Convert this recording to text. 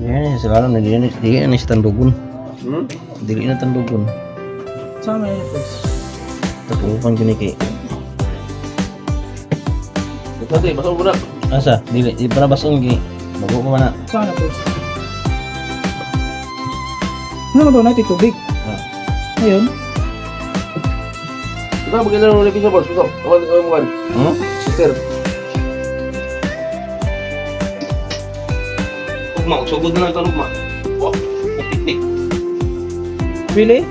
Yan, sa alam na dili na siya tandugon. Dili na tandugon. Sama yun, boss. Tapukan ko ni kay. Ito natin, basta mo na. Asa? Dili di pa na bason kay. Bago pa man na. Saan na, boss? Ano naman ito natin tubig? Ah. Ayun. Ito, maganda ng ulit sa boss. Ito, awan, awan, awan. Sister. Ugma, sugod na lang ito, ugma. Wah, tik. Really?